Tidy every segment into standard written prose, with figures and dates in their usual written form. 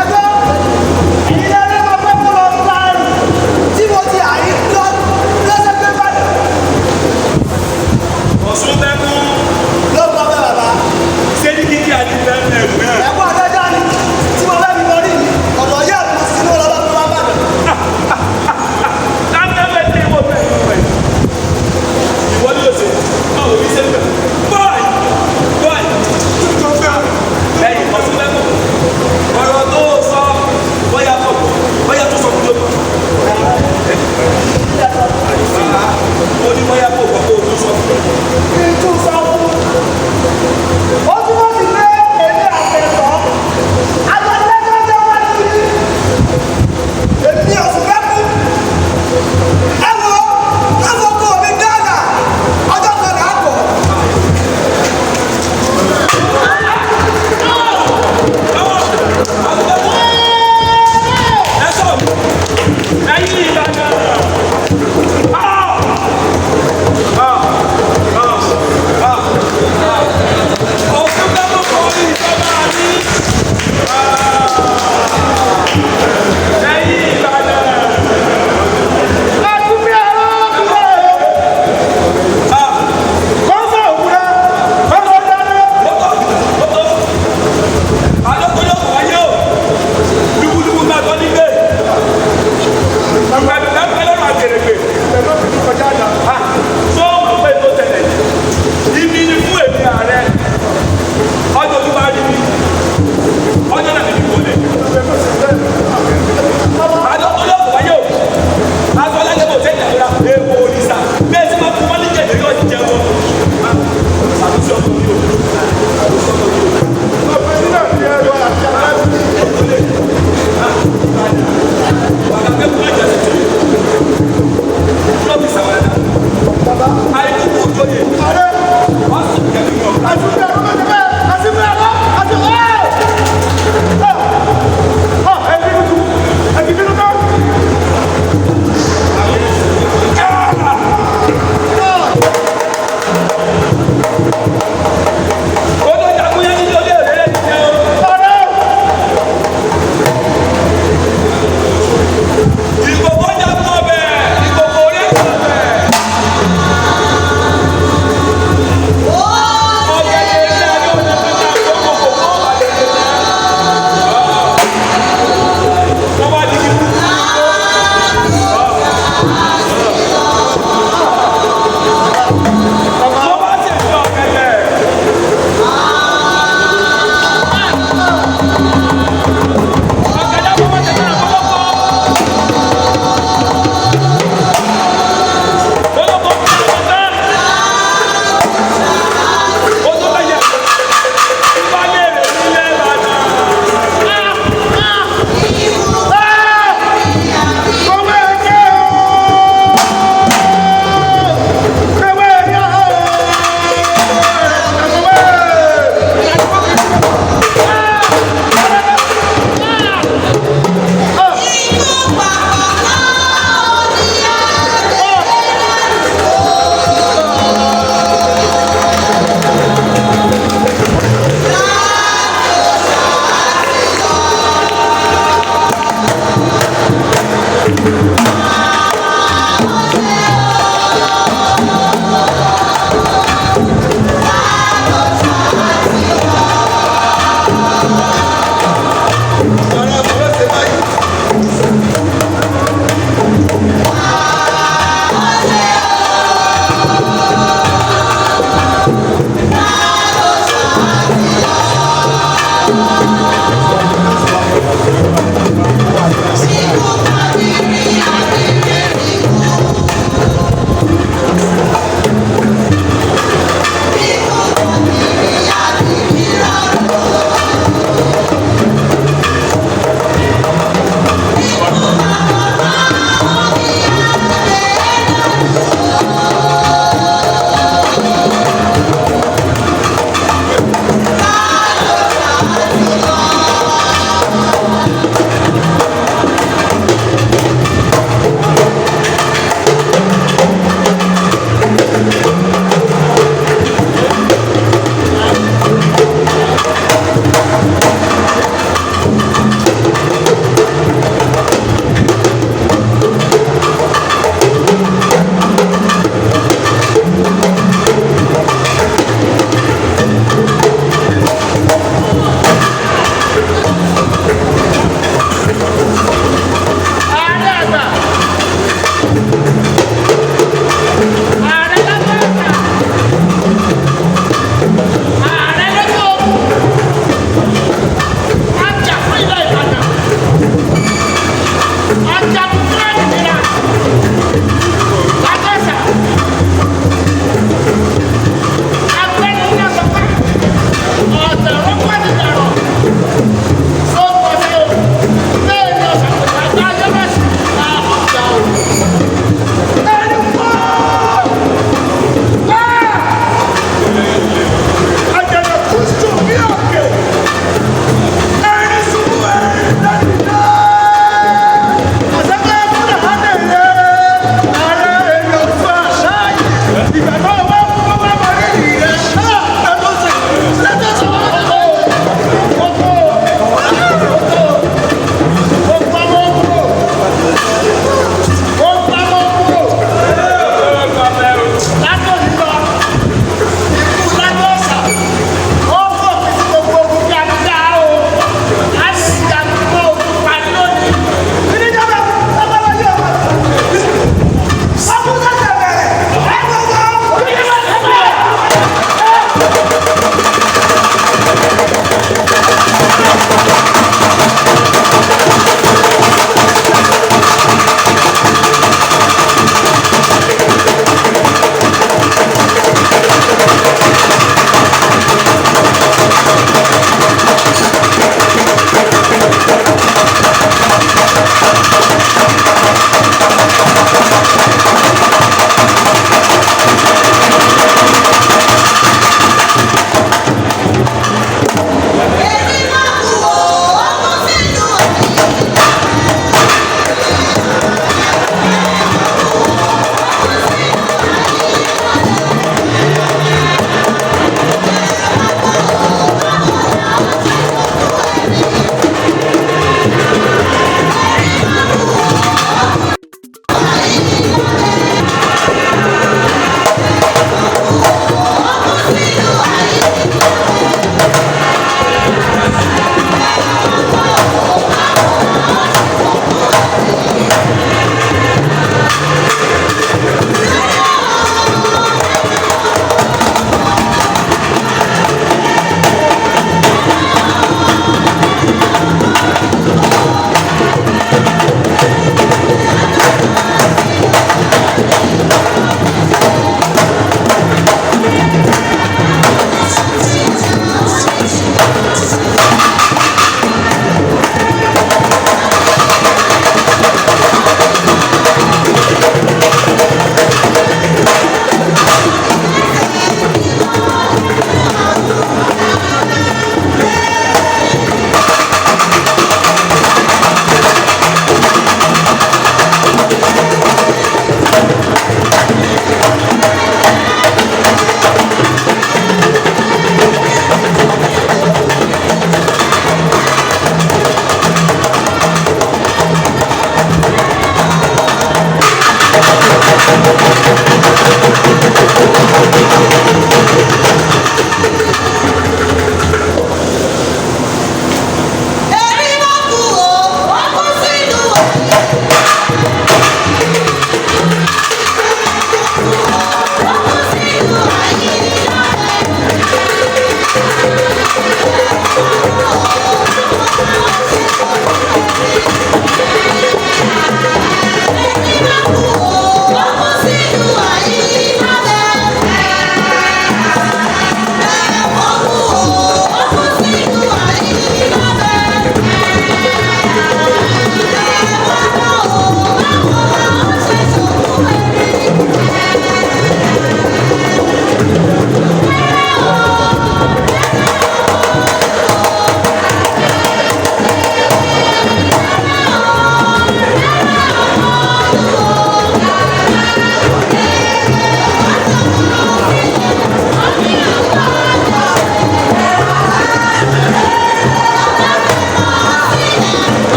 Ẹgbẹ́ ẹ̀yin lẹ́nu máa pẹ́ kó lọ gba ẹrù tí mo ti àyè lọ lọ́sẹ̀ pé báyìí. Ọ̀sùn tẹ́kún. Ló gbọ́ bẹ́ẹ̀ bàbá. Ṣé ní kíkí àti bẹ́ẹ̀ ẹrù náà? Ẹ̀kọ́ adájọ́ ni tí mo fẹ́ fi mọ rí mi ọ̀dọ̀ yẹ́ mi sí ní ọlọ́lá tó bá bàjẹ́. Láńtẹ́fẹ́ tí ìwọ fẹ́ ìwọ ẹ̀. Ìwọ ni yóò ṣe, báwo ni ṣe ń bẹ̀? Báyìí, báyìí, ẹ̀yìn Ọ̀sùn tẹ́kún.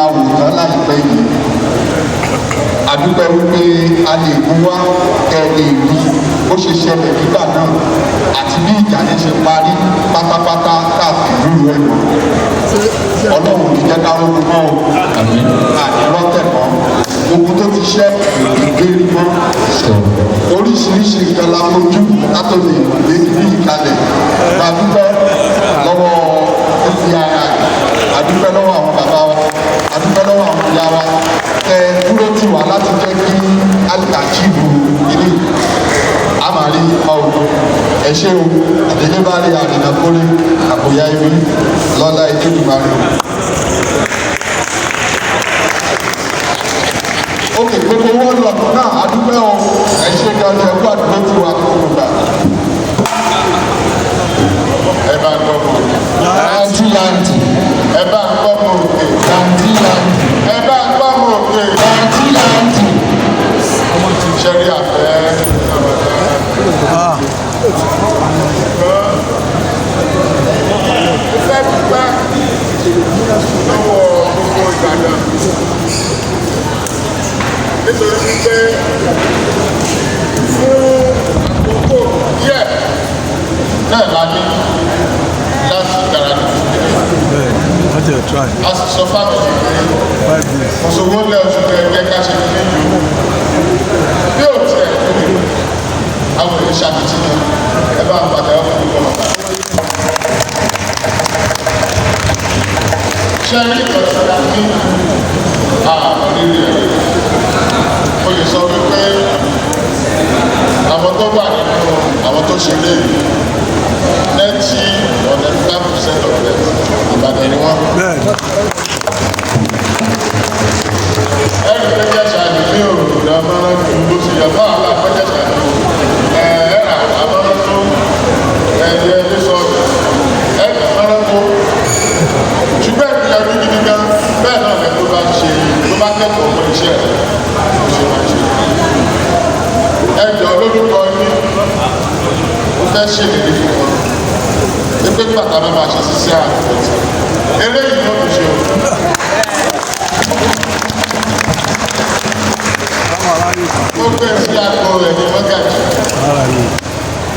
a wò tán láìpẹ́ yìí. A dúpẹ́ wípé a lè mú wá kẹ́ ẹ lè rí bó ṣe ṣẹlẹ̀ nígbà náà àti bí ìjà yẹn ṣe parí pátápátá tá a sì dúró ẹ̀ mọ́. Ọlọ́run ò ní jẹ́ ká rógun mọ́ o, àní rọ́tẹ̀ mọ́, ogun tó ti ṣẹ́ ìgbéri mọ́. Oríṣiríṣi nǹkan la fojú látò lè gbé ní ìkalẹ̀. A dúpẹ́ lọ́wọ́ FBI, a dúpẹ́ lọ́wọ́ àwọn bàbá wa, a dúpẹ́ lọ́wọ́ àwọn ìyá wa tẹ dúró tì wá láti jẹ́ kí a lè achieve ilé a máa rí ipa o. Ẹ ṣé o, àdéhùn bá rí àrìnà kórè àkóyá ibi lọ́lá Elédùmarè. Ok, gbogbo owó lọ́dún náà, a dúpẹ́ o, ẹ ṣé gan ni, ẹ kú àdúgbò tí wà gbogbo gbà. Ẹ bá ń gbọ́ mọ̀ òkè. Láǹtí láǹtì. Ẹ bá ń gbọ́ mọ̀ òkè. Láǹtí láǹtì. Ẹ bá ń gbọ́ mọ̀ òkè. Láǹtí láǹtì. Ṣẹ́rí àfẹ́. Mo fẹ́ dúpẹ́ lọ́wọ́ gbogbo Ìbàdàn nítorí wípé fún àkókò díẹ̀ náà la ní láti gbáradì fún mi. A sì sọ fáwọn ènìyàn pé òṣogbo lẹ́ oṣù kẹ̀kẹ́ ká ṣe kí ní ìlú bí ò tiẹ̀ tó lè àwọn èèyàn ṣàkìtìyàn. Ẹ bá ń pàtẹ́wọ́ fún mi kọ́ bàbá. Ṣé rí ìtọ́síra ní àwọn rírì ẹ̀? Mo lè sọ wípé àwọn tó wà nínú àwọn tó ṣe lé 90 or 95% of them, Ìbàdàn ni wọ́n. Ẹ̀rí pẹ́jẹ́sà ni mi ò lọ mọ́rán ju bó ṣe yọ fún àwọn apẹ́jẹ́sà ni ẹ̀ẹ́rà àmọ́rán tó ẹ̀yẹ ní sọ ẹ̀rí mọ́rán tó, ṣùgbọ́n ìgbìyànjú gidi gan bẹ́ẹ̀ náà lẹ́nu tó bá ṣe tó bá kẹ́kọ̀ọ́ mọ iṣẹ́ rẹ̀ ló ṣe máa ṣe. Ẹ jọ, lórúkọ yín, mo fẹ́ ṣèlérí fún wọn pé bàtà bá máa ṣe sísẹ́ àtúntò eré yìí ló ti ṣe o. Ó gbé sí àgbo rẹ̀ ní mọ́gàjì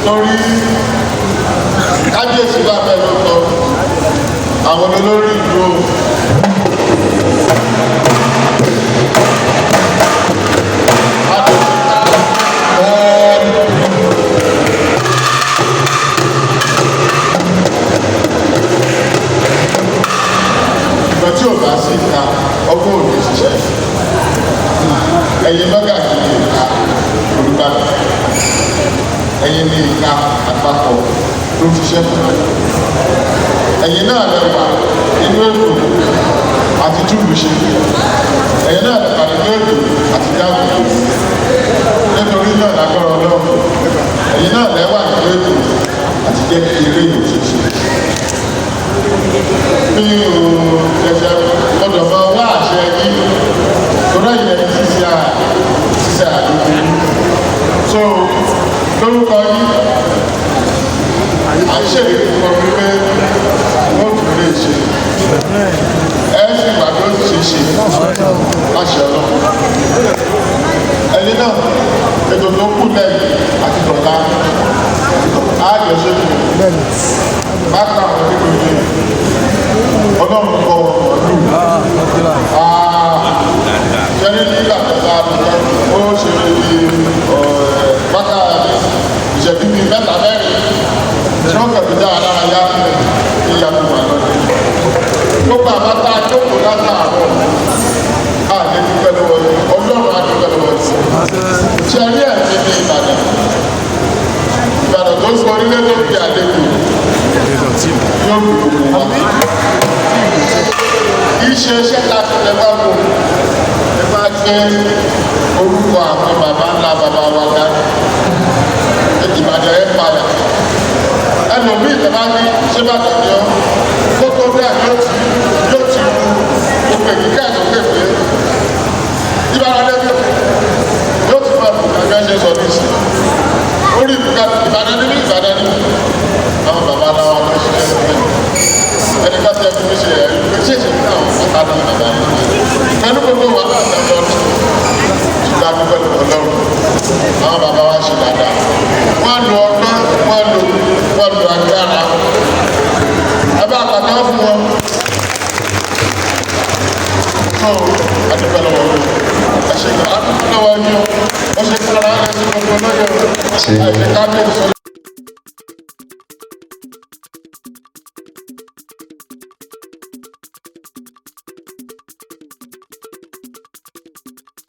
torí kábíyèsí bá bẹ́ẹ̀ ló sọ àwọn olórí ìlú o. Ìgbà tí ò bá sí ìka, ọgbọ́n ò ní ṣiṣẹ́. Ẹ̀yin mọ́gàjì ní ìka Olúbàdàn, ẹ̀yin ní ìka àpapọ̀ tó ń ṣiṣẹ́ fún ẹ. Ẹ̀yin náà lẹ wà nínú ètò àti túbù ṣe, ẹ̀yin náà lẹ wà nínú ètò àti dáàbò. Nítorí náà, lágbára Ọlọ́run, ẹ̀yin náà lẹ wà nínú ètò àti jẹ́ kí eré yìí ṣe ṣe. Mi ò ṣẹ̀ṣẹ̀ gbọ́dọ̀ máa wá àṣẹ yín torí ẹ̀yin ẹni ṣíṣe à ṣíṣe àdúgbò. So lórúkọ yín, à ń ṣèlérí fún ọ wípé wọ́n tún lè ṣe, ẹ sì wà bí ó ti ṣe ṣe láṣẹ Ọlọ́run. Ẹni náà, ètò tó kù lẹ́yìn àti dọ̀la àjọṣepọ̀ bákan àwọn kékeré, Ọlọ́run kọ ọdún ṣẹ́ni nígbà tó bá ó ṣe bí bákà ìṣẹ́jú bíi mẹ́ta mẹ́rin tí wọ́n kàn fi dá alára yá ní ìyàtọ̀ wà lọ́dún. Gbogbo àbáta jókòó látàárọ̀, a lè dúpẹ́ lọ́wọ́ yìí, Ọlọ́run á dúpẹ́ lọ́wọ́ yìí. Ṣe rí ẹ̀mí ní Ìbàdàn, Ìbàdàn tó ń sọ orílẹ̀ tó fi àlejò yóò fi gbogbo wa. Kì í ṣe iṣẹ́ láti lè bá wò ẹ bá gbé orúkọ àwọn baba ńlá baba wa ga Ìbàdàn ẹ padà. Ẹlòmíì tó bá ní ṣé bá tẹ̀lé ọ kó tó bẹ́ẹ̀ yóò ti ru òpè kíkẹ́ àtòkè pé Ìbàdàn lẹ́bí yóò ti máa bùkà bí wọ́n ṣe sọ ní ìsìn orí ìbùkà. Ìbàdàn níbi, Ìbàdàn níbi, àwọn baba ńlá wa ló ṣiṣẹ́ sílẹ̀. Ẹni ká tẹ́ fún mi ṣe ẹ̀rí pé ṣé ìṣèlú náà wọ́n ta lọ́nà bàbá yìí. Wọ́n lu agbára. Ẹ bá pàtẹ́wọ́ fún wọn. So, adúpẹ́ lọ́wọ́ yín. Ẹ ṣe kí adúpẹ́ lọ́wọ́ yín o. Ó ṣe kí ara ẹ ṣe gbogbo lóye o. Ẹ ṣe kábíyèsí.